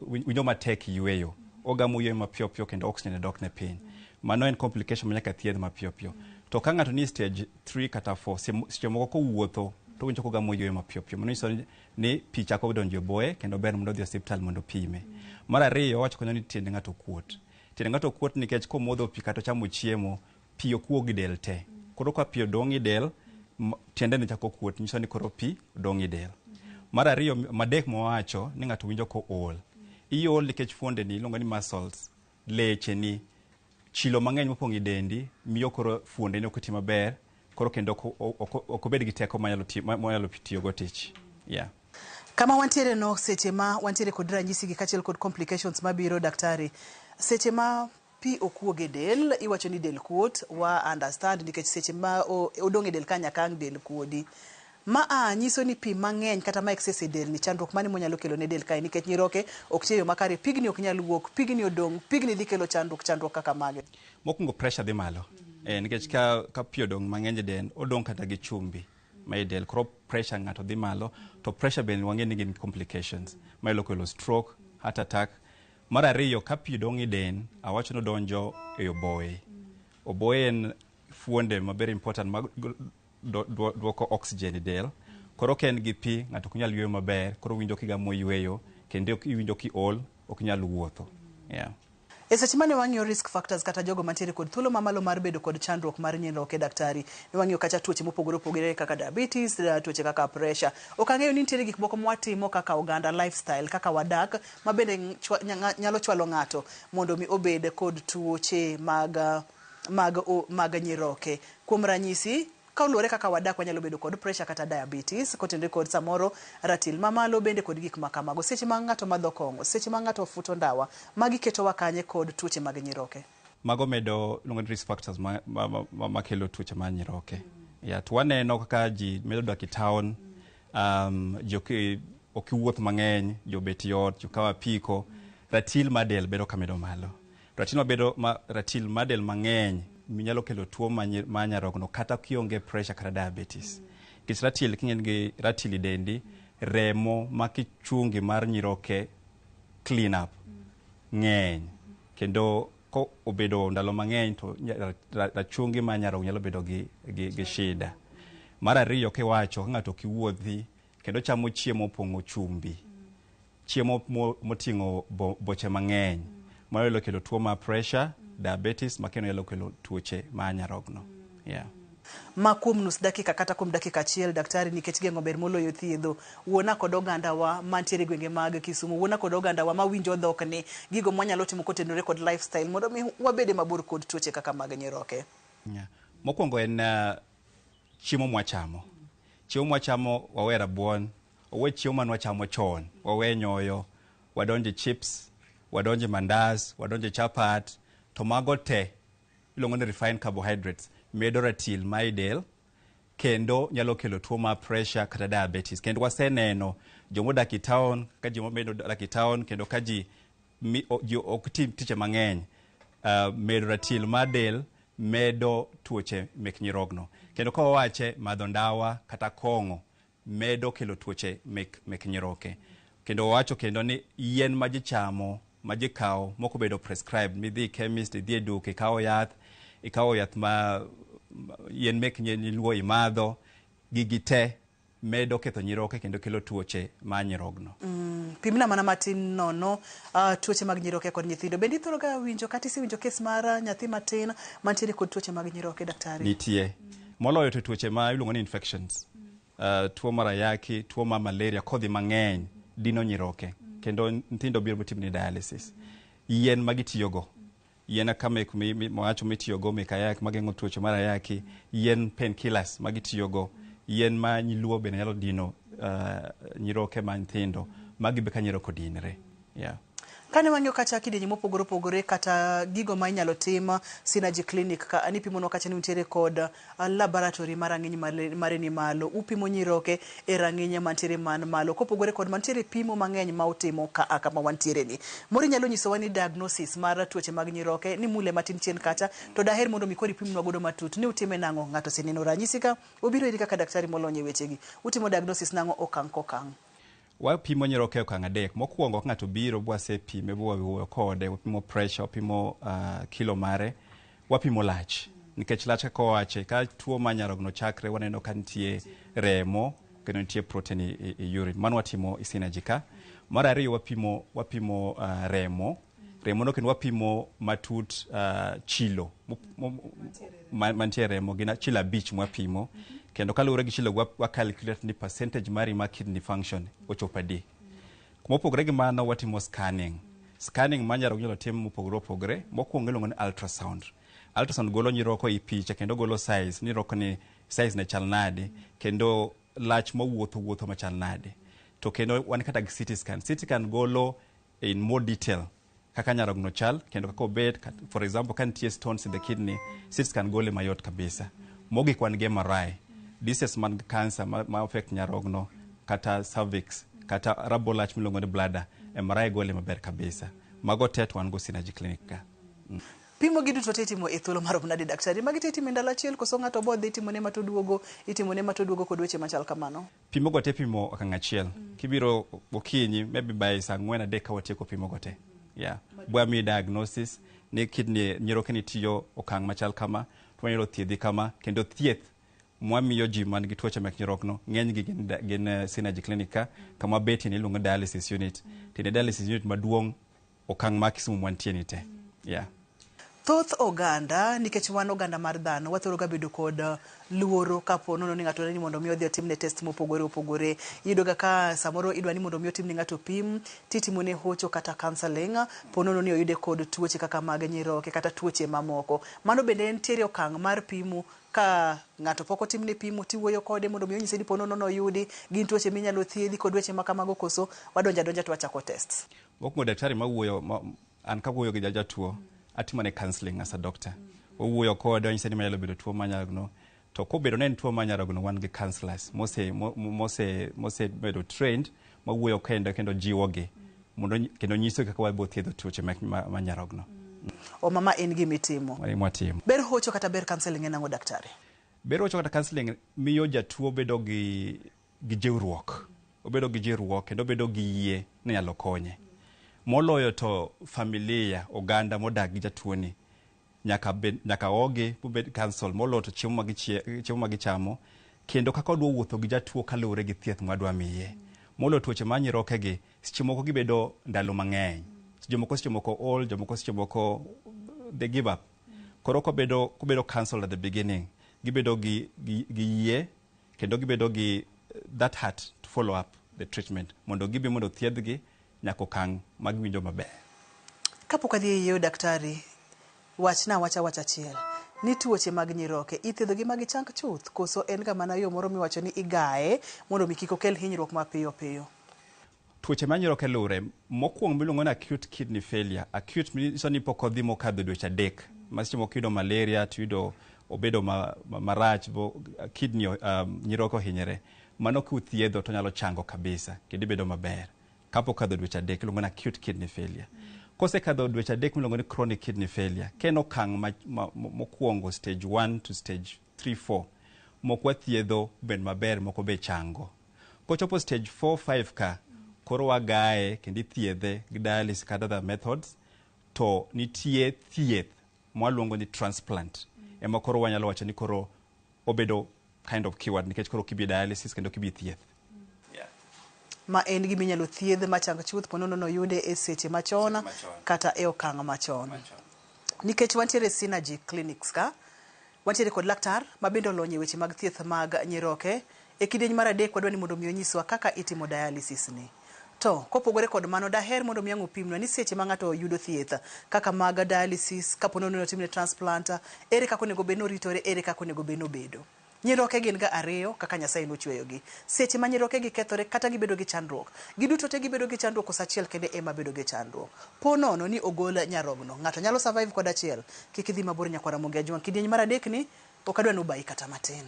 winjo matek yweyo, ogamo yweyo mapiyo piyo kendo oxygen dok ne piny. Mano en complication ma nyaka thiedh mapiyo piyo. To ka ng'ato ni stage 3 kata 4, seche moko kowuotho to owinjo kogamo yweyo mapiyo piyo, mano nyiso ni pi chako donjo e boye kendo ber mondo odhi e osiptal mondo opime. Mar ariyo, wacho kanyo ni tiend ng'ato kuot. Tiend ng'ato kuot nikech komodho pi kata ochamo chiemo, pi ok wuog e del te. Koro ka pi odong' e del, tiende ne chako kuot, nyiso ni koro pi odong' e del. Mar ariyo, madek mawacho ni ng'ato winjo kool. Iol nikech fuondeni iluongo ni muscles, lecheni, chilo mang'eny mopong' e dendi miyo koro fuondeni ok ti maber, koro kendo ok obed gi teko manyalo tiyogo tich. Yeah.
Kama wantiere no seche ma wantiere kod ranyisi gi kaachiel kod complications mabiro daktari, seche ma pi ok wuog e del, iwacho ni del kuot, wa understand nikech seche ma odong' e del ka nyaka ang' del kuodi. Ma a nyiso ni pi mang'eny kata ma excess e del ni chandruok mane monyalo kelo ne del kae nikech nyiroke ok tiyo e yo makare, pigni ok nyal wuok, pigni odong', pigni dhi kelo chandruok, chandruok kaka mage.
Mokwongo pressure dhi malo. Eh, nikech ka, ka pi odong' mang'eny e del, odong' kata gi chumbi ma e del. Koro pressure ng'ato dhi malo, to pressure bende wang'e ni gin complications manyalo kelo stroke, heart attack. Mar ariyo, ka pi dong' e del, awacho ni odonjo e oboye. Oboye en fuonde ma very important ma duoko oxygen e del. Koro ka en gi pi, ng'ato ok nyal yueyo maber, koro winjo kigamo yueyo, kendo iwinjo kiol, ok nyal wuotho. Yeah.
E seche mane wang'iyo risk factors kata jogo mantiere kod thuolo mamalo mar bedo kod chandruok mar nyiroke daktari, ne wang'iyo kacha tuoche mopogore opogore kaka diabetes, tuoche kaka pressure. Ok ang'eyo ni nitiere gik moko mwatimo kaka oganda, lifestyle, kaka wadak, ma bende nyalo chwalo ng'ato mondo mi obed kod tuoche mag, mag, mag nyiroke. Kuom ranyisi, kaluwore kaka wadak wanyalo bedo kod pressure kata diabetes, kotenore kod samoro ratil mamalo bende kod gik ma kamago. Seche ma ng'ato madho kong'o, seche ma ng'ato futo ndawa, magi ketowa kanye kod tuoche mag nyiroke?
Mago medo luongo ni risk factors ma, ma, ma, ma kelo tuoche mar nyiroke. Yeah, to waneno kaka ji medo dak e town, ji ok ok wuoth mang'eny, ji obet e ot, ji kawo apiko, ratil mar del bedo ka medo malo. Ratil mabedo ma, ratil mar del mang'eny minyalo kelo tuo ma nyarogno kata kionge pressure kata diabetes. Nikech ratil king'e gi ratil e dendi, remo ma kichungi mar nyiroke clean up ng'eny kendo ko obedo ndalo mang'eny to rachungi mar nyarogno nyalo bedo gi, gi, gi shida. Mar ariyo kiwacho ka ng'ato ok wuothi kendo chamo chiemo mopong'o chumbi, chiemo moting'o boche mang'eny, mano nyalo kelo tuo mar pressure, diabetes, ma kendo nyalo kelo tuoche mar nyarogno. Yeah.
Ma kuom nus dakika kata kuom dakika achiel daktari nikech geng'o ber moloyo thiedho. Wuona kod ogandawa mantiere e gwenge mag Kisumu, wuona kod ogandawa mawinjo dhokni, gigo mwanyalo timo kotenore kod lifestyle mondo mi wabede mabor kod tuoche kaka mag nyiroke.
Yeah. Mokwongo en chiemo mwachamo. Chiemo mwachamo wawe rabuon, wawe chiemo mane wachamo chon, wawe nyoyo, wadonje chips, wadonje mandas, wadonje chapat, to mago te iluongo ni refined carbohydrates medo ratil ma e del kendo nyalo kelo tuo mar pressure kata diabetes. Kendo waseneno jomodak e town ka ji momedo dak e town kendo ka ji, mi, o, ji ok tim tije mang'eny, medo ratil mar del medo tuoche mek nyirogno. Kendo ka wawache madho ndawa kata kong'o medo kelo tuoche mek, mek nyiroke. Kendo wawacho kendo ni yien ma ji chamo ma ji kawo mok obedo prescribed, midhi chemist, idhi e duka, ikawo yath, ikawo yath ma yien mek nyiluo imadho, gigi te medo ketho nyiroke kendo kelo tuoche mar nyirogno.
Pimna mana matin nono tuoche mag nyiroke kod nyithindo. Bende ithoro ga winjo kata isewinjo kes mar nyathi matin mantiere kod tuoche mag nyiroke daktari?
Nitie. Moloyo to tuoche ma iluongo ni infections. Tuo mar ayaki, tuo mar malaria, kodhi mang'eny dino nyiroke. Kendo nyithindo biro timni dialysis. Yien ma gitiyogo, yien kaka mek mawacho mitiyogo mek ayaki mageng'o tuoche mar ayaki, yien painkillers ma gitiyogo, yien ma nyiluo bende nyalo dino nyiroke ma nyithindo, magi be ka nyiroke odinre. Yeah.
Kane wang'iyo kacha kidienje mopogore opogore kata gigo ma inyalo tim Synergy Clinic ka nipimonwa kacha ni untiere kod laboratory mar rang'iny mare ni malo, upimo nyiroke e rang'iny mantiere man malo. Kopogore kod mantiere pimo mang'eny ma utimo ka kama wantiere ni. Moro inyalo nyisowa ni diagnosis mar tuoche mag nyiroke ni mule matin chien kacha, to daher mondo mi koro ipimnwa godo matut ni utime nang'o. Ng'ato oseneno ranyisi ka obiro iri kaka daktari molony e wechegi. Utimo diagnosis nang'o okang' kokang'?
Wapimo nyiroke e okang' adek. Mokwongo ka ng'ato biro bwasepime bwawuoyo kode, wapimo pressure, wapimo kilo mare, wapimo lach. Nikech lach kaka owache, ka tuo mar nyarogno chakre waneno ka nitie remo kendo nitie protein e, e urine. Mano watimo e Synergy ka. Mar ariyo wapimo, wapimo remo. Remo no kendo wapimo matut chilo mantie remo gin chilo 5 mwapimo. Kendo kaluwore gi chilo wa calculate ni percentage mari mar kidney function ochopo adi. Mopogore gi mano watimo scanning. Scanning mar nyarogno inyalo tim mopogore opogore. Mokwongo iluongo ni ultrasound. Ultrasound golo nyiroko e picha kendo golo size, nyiroko ni size ne chal nade kendo lach mowuotho wuotho machal nade. To kendo wan kata gi CT scan. CT scan golo in more detail Kaka nyarogno chal kendo kaka obet, for example ka nitie stones in the kidney, CT scan gole mayot kabisa. Mogik wan gi MRI. Disease man gi cancer ma affect nyarogno kata cervix kata rabo lach miluongo ni bladder, MRI gole maber kabisa. Mago te to wan go Synergy Clinic ka.
Pimo gi duto te itimo e thuolo marom nade daktari? Magi te itimo e ndalo achiel koso ng'ato bo dhi itimone ma to duogo, itimone ma to duogo kod weche machal kamano?
Pimo go te pimo okang' achiel. Kibiro okinyi, maybe by saa 4 3 ka watieko pimo go te. Yeah. Bwa miyi diagnosis ni kidney nyiroke ni tiyo okang' machal kama, to wanyalo thiedhi kama, kendo thieth mwamiyo ji man gi tuoche mek nyirokno ng'eny gi gin Synergy Clinic ka, kama betie ni iluongo ni dialysis unit. Tiende dialysis unit maduong' okang' ma Kisumu mwantie ni te. Yeah.
Thoth oganda, nikech wan oganda mar dhano, wathoro ga bedo kod luoro kapo nono ni ng'ato ni mondo mi odhi otimne test mopogore opogore. Iyudo ga ka samoro idwa ni mondo mi otimne ng'ato pim, titimone hocho kata counseling, po nono ni oyude kod tuoche kaka mag nyiroke kata tuoche mamoko. Mano bende nitiere okang' mar pimo ka ng'ato pok otimne pimo tiwuoyo kode mondo mi onyise ni po nono noyudi gin tuoche minyalo thiedhi kod weche ma kamago koso wadonjo adonja to wachako test.
Mokwongo daktari mawuoyo, an kawuoyo gi jatuo, atimone counseling as a doctor. Owuoyo kode, onyise ni manyalo bedo tuo mar nyarogno. To kobedo ne en tuo mar nyarogno, wan gi counselors mose bedo trained, mawuoyo kendo jiwogi mondo kendo nyisogi kaka wabiro thiedho tuoche ma nyarogno.
O mama en gima itimo.
Mwatimo.
Ber hocho kata ber counseling en ang'o daktari?
Ber hocho kata counseling miyo jatuo bedo gi jiwruok. Obedo gi jiwruok kendo obedo gi yie ni nyalo konye. Moloyo to familia, oganda modak gi jatuoni nyaka ogi bobed counsel, moloyo to chiemo ma gichamo, kendo kaka odwa wuotho gi jatuo kaluwore gi thieth mwadwa miye. Moloyo tuoche ma nyiroke gi, seche moko gibedo ndalo mang'eny. Jomoko seche moko ol, jomoko seche moko they give up. Koro kobedo counsel at the beginning, gibedo gi yie kendo gibedo gi that heart to follow up the treatment mondo gibi mondo thiedhgi nyaka okang' ma giwinjo maber.
Kapok adhi e yieyo daktari, wachna wacha wach achiel. Ni tuoche mag nyiroke ithiedhogi ma gichang chuth koso en ga mana yo moro miwacho ni igaye mondo mi kik okel hinyruok mapiyo piyo?
Tuoche mag nyiroke luwre. Mokwongo miluongo ni acute kidney failure. Acute nyiso ni pok odhi mokadho dweche 3. Ma seche moko iyudo malaria to iyudo obedo marach, kidney nyiroke ohinyore. Mano kuthiedho to nyalo chango kabisa kendo ibedo maber. Kapok okadho dweche 3 iluongo ni acute kidney failure. Kosekadho dweche 3 miluongo ni chronic kidney failure. Ka en okang' mokwongo stage 1 to stage 3 4, moko wathiedho bed maber, moko be chango. Kochopo stage 4 5 ka, koro wagaye kendo ithiedhe gi dialysis kata other methods, to nitie thieth mwaluongo ni transplant. Ema koro wanyalo wacho ni koro obedo kind of cured nikech koro kibi dialysis kendo kibi thieth.
Ma en gima inyalo thiedh machang chuth po nono noyude e seche machon kata e okang' machon. Nikech wantiere Synergy Clinics ka, wantiere kod laktar ma bende olony e weche mag thieth mag nyiroke. E kidieny mar 3 wadwa ni mondo mi onyiswa kaka itimo dialysis ni. To kopogore kod mano, daher mondo mi ang' opimnwa ni seche ma ng'ato yudo thieth kaka mag dialysis, kapo nono otimne transplant, ere kaka onego bed ni oritore, ere kaka onego bed ni obedo. Nyiroke gin ga 2 kaka Nyasaye nochweyogi. Seche ma nyiroke gi kethore kata gibedo gi chandruok, giduto te gibedo gi chandruok koso achiel kende ema bedo gi chandruok. Po nono ni ogol nyarogno, ng'ato nyalo survive kod achiel. Kik idhi mabor nyakwar Ramogi Ajwang'. Kidieny mar 3 ni ok adwa ni ubayi kata matin.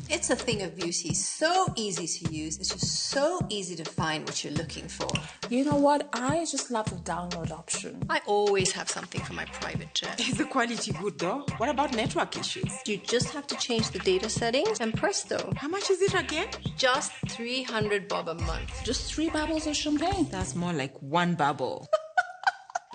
It's a thing of beauty, so easy to use. It's just so easy to find what you're looking for.
You know what? I just love the download option.
I always have something for my private jet.
Is the quality good though? What about network issues?
You just have to change the data settings and presto.
How much is it again?
Just 300 bob a month.
Just 3 bubbles of champagne.
That's more like 1 bubble.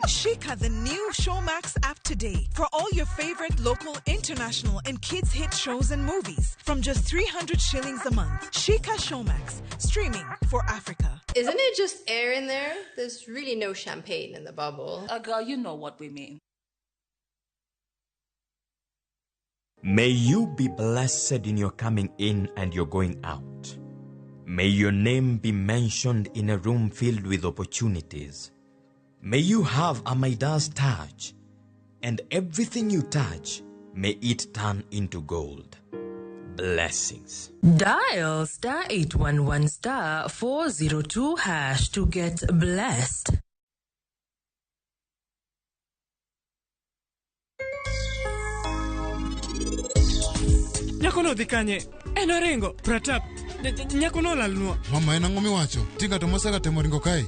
Shika the new Showmax app today for all your favorite local, international, and kids hit shows and movies from just 300 shillings a month. Shika Showmax, streaming for Africa.
Isn't it just air in there? There's really no champagne in the bubble.
Girl, you know what we mean.
May you be blessed in your coming in and your going out. May your name be mentioned in a room filled with opportunities. May you have a Midas touch, and everything you touch, may it turn into gold. Blessings.
Dial star 811 star 402 hash to get blessed.
Nyakono odhi kanye? En oringo. Pratap, nyakono olalnwa.
Mama en ang'o miwacho? Tinga to mosega temo ringo kae.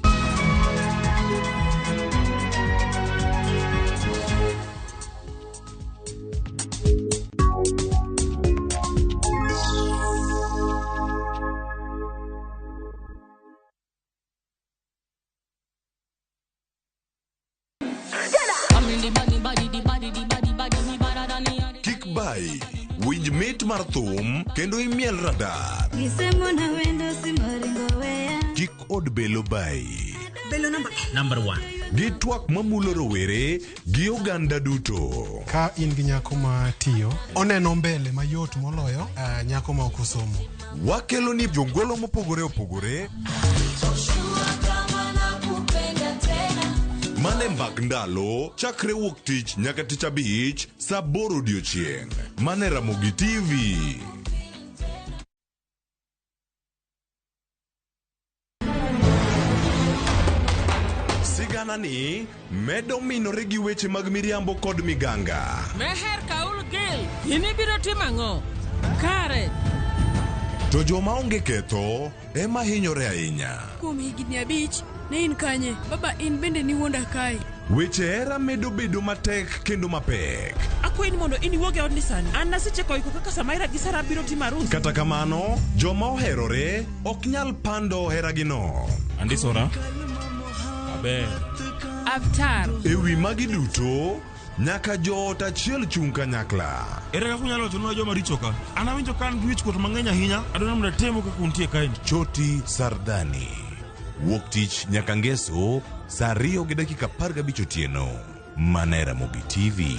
Kik bai, winj mit mar thum kendo imiel radar. Kik od belo bai.
Belo namba
Number one. Gi twak mamulo rowere gi oganda duto.
Ka in gi nyako ma tiyo, oneno mbele mayot moloyo nyako ma ok osomo.
Wakelo ni jongolo mopogore opogore mane mbak ndalo chakre wuok tich nyaka tich abich saa aboro odiochieng' mane Ramogi TV. Sigana ni medo minore gi weche mag miriambo kod miganga.
Meher Kaul Gil, in ibiro timo ang'o? Kare,
To joma onge ketho ema hinyore ahinya.
Kuom higni 5, ne in kanye? Baba in bende niwuonda kae.
Weche hera medo bedo matek kendo mapek.
Akwayi ni mondo in iwuog e odni sani. An nasechako iko kaka Samaira gi Sara biro timo arus.
Kata kamano, joma oherore ok nyal pando heragino.
Andisora. Aber.
Avtar.
E wi magi duto, nyaka joot achiel chung' kanyakla.
Ere kaka unyalo wachonwa joma richo ka? An awinjo ka an gi wichkuot mang'eny ahinya. Adwaro mondo atemu kaka untie kaeni.
Choti Sardani. Wuok tich nyaka ngeso saa 2:15 otieno. Mana e Ramogi TV.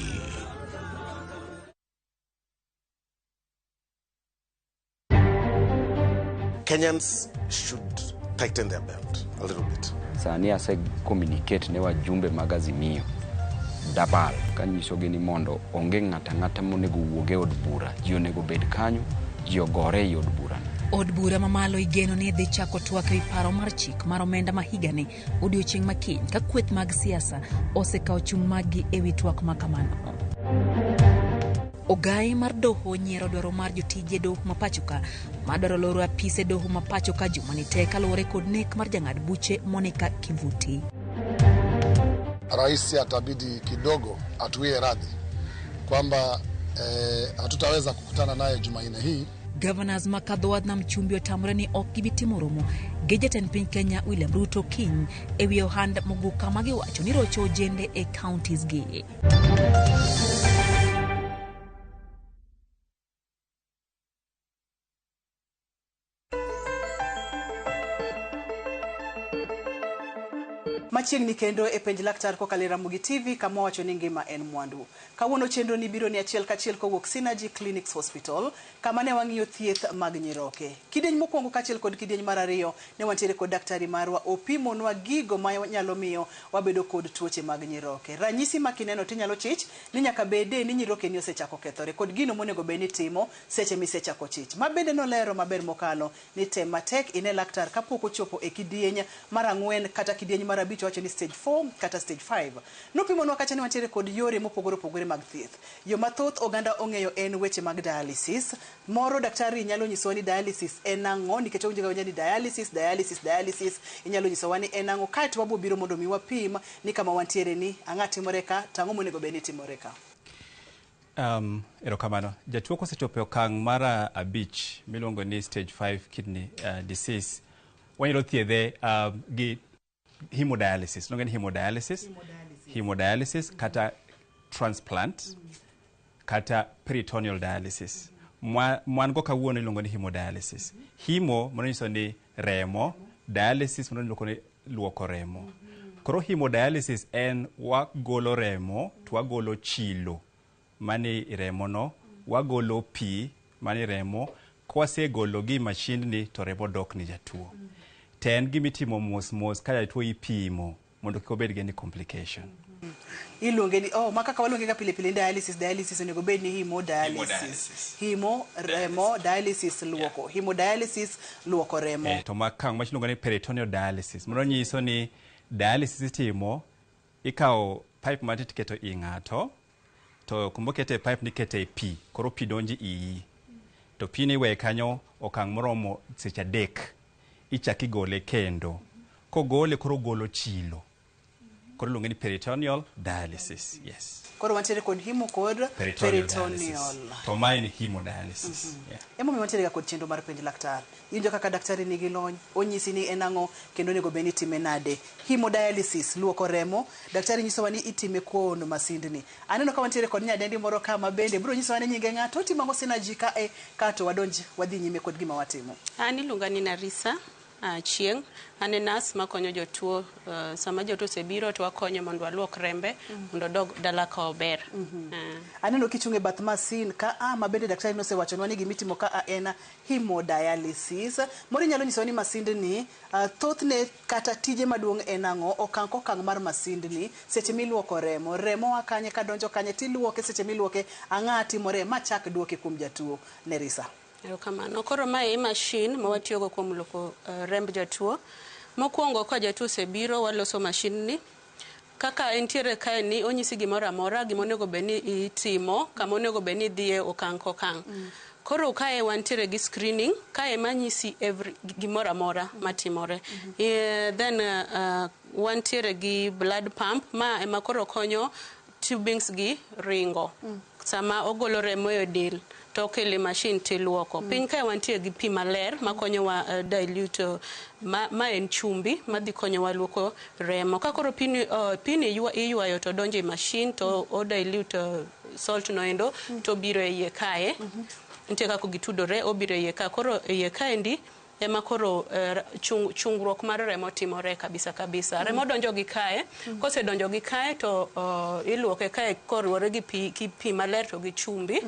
Kenyans should tighten their belt a little bit.
Sani ase communicate ne wajumbe mag Azimio dabal kanyisogi ni mondo onge ng'ato ang'ata monego wuog e od bura. Ji onego bed kanyo, ji ogore ei od bura.
Od bura mamalo igeno ni dhi chako twak ewi paro mar chik mar omenda ma higani odiochieng' ma kiny ka kweth mag siasa osekawo chung' maggi ewi twak ma kamano. Ogai mar doho nyiero dwaro mar jotije doho ma pachoka madwaro loro apise doho ma pachoka jumani te kaluwore kod nek mar jang'ad buche Monica Kivuti.
Rais atabidi kidogo atuwie radhi kwamba hatutaweza kukutana naye Jumanne hii.
Governors ma Kadhowadh Nam Chumbi otamore ni ok gibi timo romo gi jatend piny Kenya William Ruto kiny ewi ohand moguka ma giwacho ni rocho ojende e counties gi.
Machiegni kendo e penj laktar kokalo e Ramogi TV kama wacho ni ngima en mwandu. Kawuono chenro ni biro ni achiel kachiel kowuok Synergy Clinics Hospital kama ne wang'iyo thieth mag nyiroke. Kidieny mokwongo kaachiel kod kidieny mar ariyo ne wantiere kod daktari marwa opimonwa gigo ma nyalo miyo wabedo kod tuoche mag nyiroke. Ranyisi ma kineno tinyalo chich ni nyaka bede ni nyiroke ni osechako kethore kod gino monego bed ni timo seche misechako chich. Ma bende nolero maber mokalo ni tem matek ine laktar kapok ochopo e kidieny mar 4 kata kidieny mar 5 wacho ni stage 4 kata stage 5. Nopimonwa kacha ni wantiere kod yore mopogore opogore mag thieth. Yo mathoth oganda ong'eyo en weche mag dialysis. Moro daktari nyalo nyisowa ni dialysis en ang'o nikech owinjo ga winja ni dialysis, dialysis, dialysis. Inyalo nyisowa ni en ang'o kaeto wabiro biro mondo mi wapim ni kama wantiere ni ang'a timore ka to ang'o monego bed ni timore ka.
Erokamano. Jatuo kosechopo e okang' mar 5 miluongo ni stage 5 kidney disease, wanyalo thiedhe gi hemodialysis. Iluonge ni hemodialysis. Hemodialysis kata transplant kata peritoneal dialysis. Mwan go kawuono iluongo ni hemodialysis. Hemo mano nyiso ni remo, dialysis mano iluongo ni luoko remo. Koro hemodialysis en wagolo remo to wagolo chilo mani remo no, wagolo pi mani remo, kwasegolo gi machindni to remo dok ni jatuo. To en gimitimo mos mos ka jatuo ipimo mondo kik obed gi any complication.
Iluonge ni, oh, ma kaka waluonge ga pile pile ni dialysis, dialysis onego bed ni hemodialysis. Hemo, remo, dialysis luoko. Hemodialysis luoko remo.
To ma kang' machielo iluongo ni peritoneal dialysis. Mano nyiso ni dialysis itimo, ikawo pipe matin tiketo i ng'ato, to kumokete pipe ni ikete pi, koro pi donjo iyi. To pi ni iweye kanyo okang' moromo seche 3, ichak igole kendo. Kogole koro ogolo chilo. Koro iluonge ni peritoneal dialysis. Yes.
Koro wantiere kod hemo kod
peritoneal
peritoneal.
dialysis. To mae ni hemodialysis. Yeah.
Emomiyo wantiere ga kod chenro mar penj laktar. Iwinjo kaka daktari nigi lony, onyisi ni en ang'o kendo onego bed ni itime nade. Hemodialysis, luoko remo, daktari nyisowa ni itime kuom masindni. Aneno ka wantiere kod nyadendi moro ka ma bende biro nyisowa ni nyinge ng'ato, otimo ang'o Synergy ka e, kato wadonj wadhi nyime kod gima watimo.
An iluonga ni Narisa Achieng'. An e nurse makonyo jotuo. Sama jotuo osebiro to wakonye mondo waluok rembe mondo odog dala ka ober.
Aneno kichung' e bath masin ka a ma bende daktari nosewachonwa ni gimitimo ka a en hemodialysis. Moro inyalo nyisowa ni masindni thothne kata tije maduong' en ang'o, okang' kokang' mar masindni seche miluoko remo, remo a kanye kadonjo kanye tiluoke, seche miluoke ang'a timore ma chak duoke kuom jatuo. Nerisa.
Erokamano. Koro mae e machine ma watiyogo kuom luoko remb jatuo. Mokwongo ka jatuo osebiro waloso machine ni. Kaka entiere kae ni onyisi gimoro amora, gima onego bed ni itimo, kama onego bed ni idhiye okang' kokang'. Koro kae wantiere gi screening, kae manyisi every gimoro amora matimore. Then wantiere gi blood pump, ma ema koro konyo tubings gi ringo. Sama ogolo remo e del to okele machine tiluoko. Piny kae wantie gi pi maler makonyowa dilute, ma en chumbi madhi konyowa luoko remo. Ka koro pini iywayo to donjo e machine to o dilute salt no endo to biro e iye kae. Nitie kaka gitudore, obiro e iye ka. Koro e iye kaendi ema koro chungruok mar remo timore kabisa kabisa. Remo donjo gi kae, kosedonjo gi kae to iluoke kae koriwore gi pi maler to gi chumbi.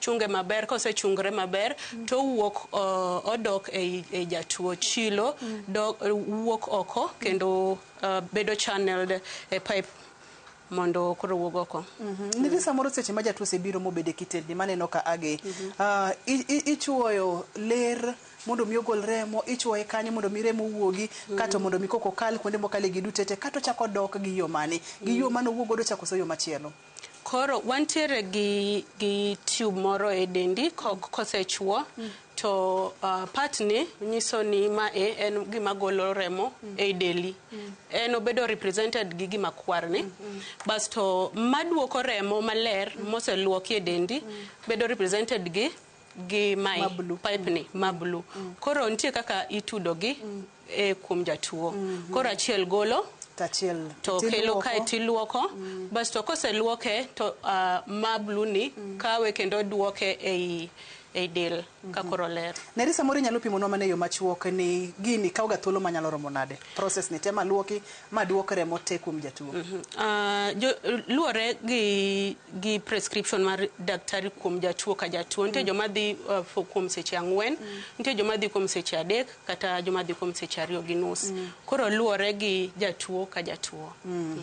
Chunge maber, kosechungre maber to owuok, odok e jatuo chilo, wuok oko kendo bedo channeled e pipe mondo koro wuog oko.
Nitie samoro seche ma jatuo osebiro mobedo e kitendni maneno ka agi, ichuoyo ler mondo mi ogol remo, ichuoye kanyo mondo mi remo wuogi, kato mondo mi koko kal kuonde mokale gi duto te, kato chako dok gi yo mane, gi yo mane owuok godo cha koso yo machielo.
Koro wantiere gi tube moro e dendi kosechuo to part ni nyiso ni ma e en gima golo remo e deli. En obedo represented gi gima kwar ni. Basto maduoko remo maler moseluoki e dendi bedo represented gi mae
Ma blue.
pipe ni ma blue. Koro nitie kaka itudo gi e kuom jatuo. Koro achiel golo
Tachiel
to kelo
tiluoko.
Kae tiluoko. Basto koseluoke to ma blue ni kawe kendo duoke ei del ka koro ler.
Nerisa, moro inyalo pimonwa mana e yo machuok ni gini kawo ga thuolo manyalo romo nade? Process ni te maluoki maduok remo te kuom jatuo.
Luwore gi prescription mar daktari kuom jatuo ka jatuo. Nitie joma dhi kuom seche 4, nitie joma dhi kuom seche 3 kata joma dhi kuom seche 2.5. Koro luwore gi jatuo ka jatuo.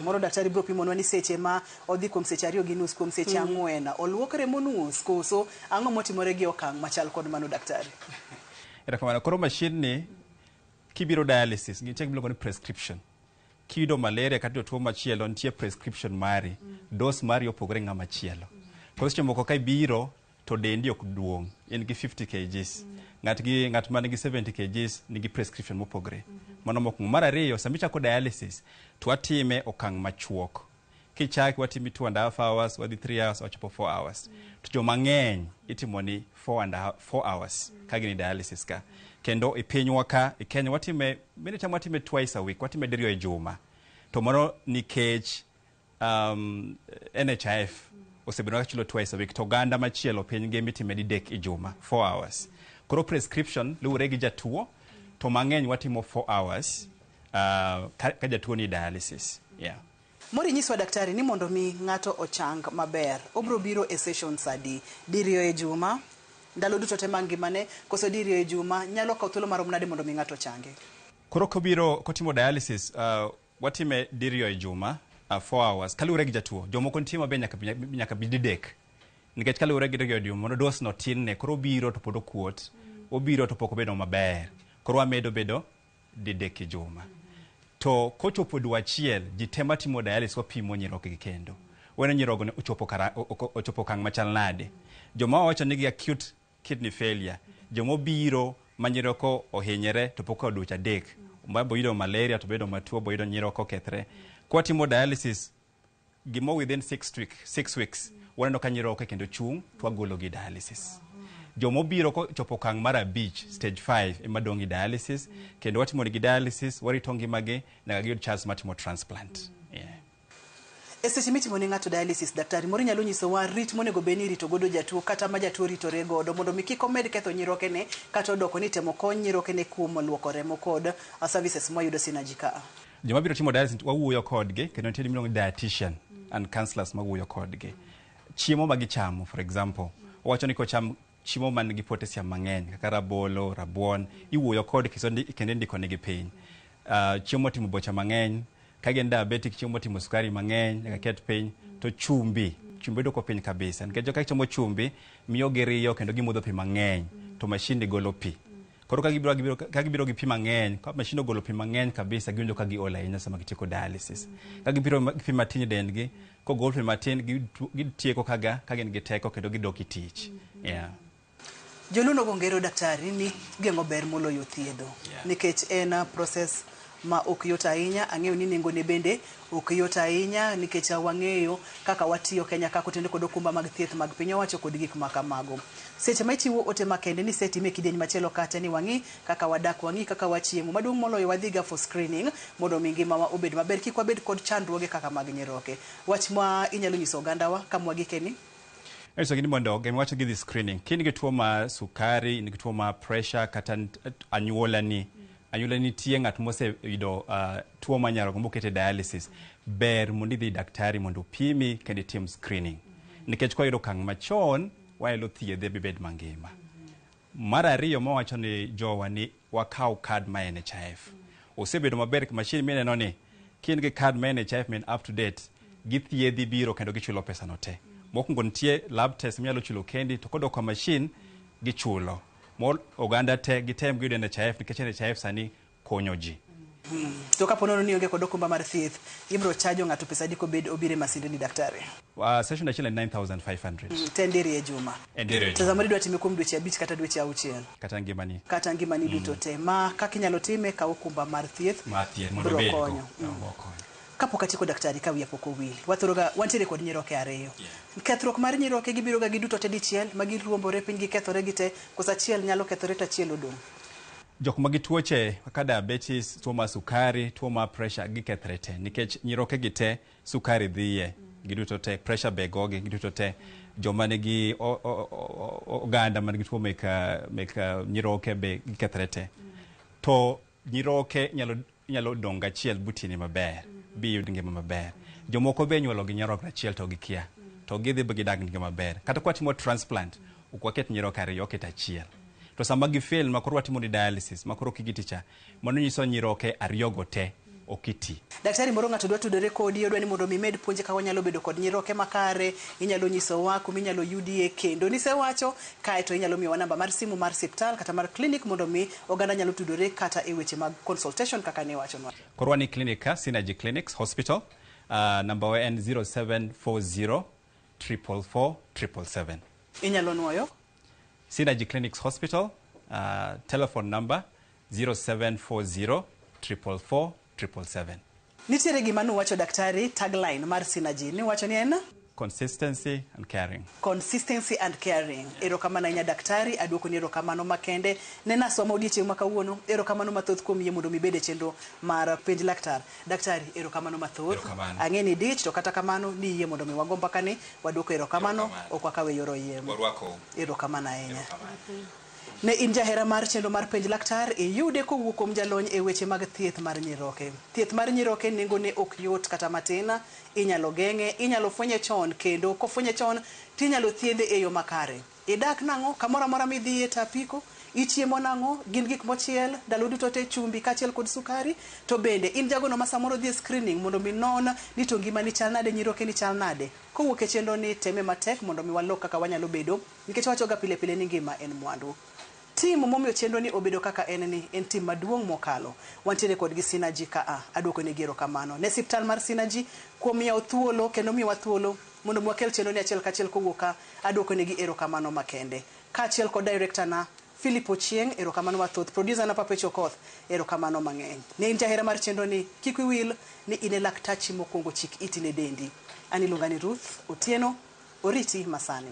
Moro daktari biro pimonwa ni seche ma odhi kuom seche 2.5 kuom seche 4, oluok remo nus koso ang'o motimore gi okang' machal kod mano daktari?
Erokamano. Koro machine ni kibiro dialysis, nitie gima iluongo ni prescription. Kiyudo malaria kata tuo machielo, nitie prescription mari. Dose mari opogore gi ng'ama chielo. Koro seche moko ka ibiro to dendi ok duong', in gi 50 kgs. Ng'at man gi 70 kgs nigi prescription mopogore. Mano mokwongo. Mar ariyo, sama ichako dialysis, to watime okang' machuok. Kichaki watimi 2.5 hours, wadhi 3 hours, wachopo 4 hours. To joma ng'eny itimo ni 4 hours ka gin e dialysis ka. Kendo e pinywa ka, e Kenya watime, many time watime twice a week, watime diriyo e juma. To mano nikech NHIF osebedo ka chulo twice a week, to oganda machielo piny ngima itime didek e juma, 4 hours. Koro prescription luwore gi jatuo, to mang'eny watimo 4 hours ka jatuo ni dialysis. Yeah.
Mori nyiswa daktari ni mondo mi ng'ato ochang maber, obro biro e sessions adi? Diriyo e juma, ndalo duto te mag ngimane, koso diriyo e juma, nyalo kawo thuolo marom nade mondo mi ng'ato ochangi?
Koro kobiro kotimo dialysis, watime diriyo e juma, 4 hours kaluwore gi jatuo. Jomoko nitie mabe nyaka bi didek. Nikech kaluwore gi radium mondo dose no tin ne koro obiro to pod okuot, obiro to pok obedo maber. Koro wamedo bedo didek e juma. To kochopo dwe achiel, ji te matimo dialysis wapimo nyiroke gi kendo. Waneno nyirogo ni ochopo kara, ochopo okang' machal nade. Joma wawacho ni gi acute kidney failure, joma obiro ma nyiroko ohinyre to pok okawo dweche 3, ma boyudo malaria to bedo matuo, boyudo nyiroko okethre. Kwatimo dialysis, gimo within 6 weeks, waneno ka nyiroke kendo chung' to wagolo gi dialysis. Jomobiro kochopo okang' mar 5, stage 5, ema dong' e dialysis, kendo watimo negi dialysis, warito ngimagi nyaka giyud chance mar timo transplant. Yeah.
E seche mitimo ne ng'ato dialysis, daktari moro nyalo nyisowa rit monego bed ni irito godo jatuo kata ma jatuo ritore godo mondo mi kik omed ketho nyirokene kata odoko ni temo kony nyirokene kuom luoko remo kod services mwayudo Synergy ka.
Joma biro timo dialysis wawuoyo kodgi kendo nitie gimiluongo ni dietitian and counselors mawuoyo kodgi. Chiemo ma gichamo, for example, wawacho ni kocham chiemo man gi potassium mang'eny kaka rabolo, rabuon, iwuoyo kodgi kendo indiko negi piny. Chiemo motimo bocha mang'eny, ka gin diabetic, chiemo motimo sukari mang'eny nyaka ket piny, to chumbi dwoko piny kabisa. Nikech ka gichamo chumbi, miyo giriyo kendo gimodho pi mang'eny, to machine golo pi. Koro ka gibiro gi pi mang'eny, ka machine ogolo pi mang'eny kabisa, giwinjo ka giol ahinya sama gitieko dialysis. Ka gibiro gi pi matin e dendgi, kogol pi matin, gitieko ka gin gi teko kendo gidok e tich. Yeah.
Joluo nogo ngero daktari ni geng'o ber moloyo thiedho. Nikech en process ma ok yot ahinya, ang'eyo ni nengone bende ok yot ahinya nikech wang'eyo kaka watiyo Kenya kaka otende kod okumba mag thieth mag piny owacho kod gik ma kamago. Seche ma ichiwo ote makende ni setime e kidieny machielo kacha ni wang'i kaka wadak, wang'i kaka wachiemo. Maduong' moloyo wadhiga for screening mondo mi ngimawa obed maber, kik wabed kod chandruoge kaka mag nyiroke. Wach ma inyalo nyiso ogandawa kama wagikeni?
Nyiso gi ni mondo gima wacho gi dhi screening. Ka in gi tuo mar sukari, in gi tuo mar pressure kata anyuola nitie ng'at moseyudo tuo mar nyarogno mokete dialysis, ber mondo idhi daktari mondo opimi kendo itim screening. Nikech kwayudo okang' machon, wanyalo thiedhe bibed mangima. Mar ariyo mawacho ni jowa ni wakaw card mar NHIF. Osebedo maber machine mineno ni ka in gi card mar NHIF min up to date, githiedhi biro kendo gichulo pesa no te. Mokwongo nitie lab test minyalo chulo kendi, to kodok e machine gichulo. Mor oganda te gitem giyudo NHIF nikech NHIF sani konyo ji.
To kapo nono ni onge kod okumba mar thieth, ibiro chajo ng'ato pesa adi kobed obiro e masinde ni daktari?
Session achiel en 9,500.
Ten diriyo e juma.
En diriyo e
To
juma.
samoro idwa time kuom dweche 5 kata dweche 6.
Kata ngimani.
Kata ngimani duto te. Ma kaka inyalo time, kaw okumba mar thieth.
Mar thieth mondo
biro
obed go.
konyo. Kapok atieko daktari ka wiya pok owil. Wathoroga wantiere kod nyiroke 2. Kethruok mar nyiroke gibiro ga giduto te dichiel ma giruombore piny gikethore gite, koso achiel nyalo kethore to achiel odong'.
Jok ma gi tuoche kaka diabetes, tuo mar sukari, tuo mar pressure gikethre te nikech nyiroke gi te sukari dhiye giduto te, pressure be gogi giduto te. Joma nigi oganda man gi tuo mek nyiroke be gikethre te. To nyiroke nyalo dong' achiel butini maber, biyud ngima maber. Jomoko be inyuolo gi nyarogno achiel to gikia, to gidhi be gidag ngima maber. Kata kwatimo transplant, ok waket nyiroke 2, waket achiel. To sama gifail ma koro watimo ni dialysis, ma koro kigiti cha, mano nyiso nyiroke 2 go te ok iti.
Daktari moro ng'ato dwa tudore kodi, odwa ni mondo mi med puonje kaka wanyalo bedo kod nyiroke makare, inyalo nyisowa kuma inyalo yudie kendo nisewacho, kaeto inyalo miyowa namba mar simu mar siptal kata mar clinic mondo mi oganda nyalo tudore kata e weche mag consultation kaka niwachonwa.
Koro wan e clinic ka, Synergy Clinics Hospital, namba wa en 0740 444 777.
Inyalo nuoyo?
Synergy Clinics Hospital, telephone number 0740 444 777.
Nitiere gima nuwacho daktari, tagline mar Synergy. Niwacho ni en?
Consistency and caring.
Consistency and caring. Erokamano ahinya daktari, aduoko ni erokamano makende. Ne naswa ma odiechieng' ma kawuono, erokamano mathoth kuom yie mondo mi ibed e chenro mar penj laktar. Daktari, erokamano mathoth.
Erokamano.
Ang'e ni dich, to kata kamano ni yie mondo mi wago mbakani, waduoko erokamano,
Erokamano.
ok wakawe yor oyiem.
Warwako.
Erokamano ahinya. Ne in jahera mar chenro mar penj laktar, iyude kowuok kuom jalony e weche mag thieth mar nyiroke. Thieth mar nyiroke nengone ok yot kata matin, inyalo geng'e, inyalo fwenye chon, kendo kofwenye chon tinyalo thiedhe e yo makare. Idak nang'o? Kamoro amora midhiye to apiko, Ichiemo nang'o? Gin gik mochiel, ndalo duto te chumbi kaachiel kod sukari. To bende in jagono ma samoro dhi e screening mondo mi non ni to ngimani chal nade, nyirokeni chal nade. Kowuok e chenro ni teme matek mondo mi walok kaka wanyalo bedo nikech wawachoga pile pile ni ngima en mwandu. Tim momiyo chenro ni obedo kaka en ni en tim maduong' mokalo. Wantiere kod gi Synergy ka a. Aduoko negi erokamano. Ne siptal mar Synergy kuom yawo thuolo kendo miyowa thuolo mondo mi wakel chenro ni achiel kachiel kowuok ka. Aduoko negi erokamano makende. Kaachiel kod director na Philip Ochieng, erokamano mathoth. Producer na Papecho Okoth, erokamano mang'eny. Ne in jahera mar chenro ni, kik wiyi wil ni in e laktachi mokwongo chik iti ne dendi. An iluonga ni Ruth Otieno, oriti masani.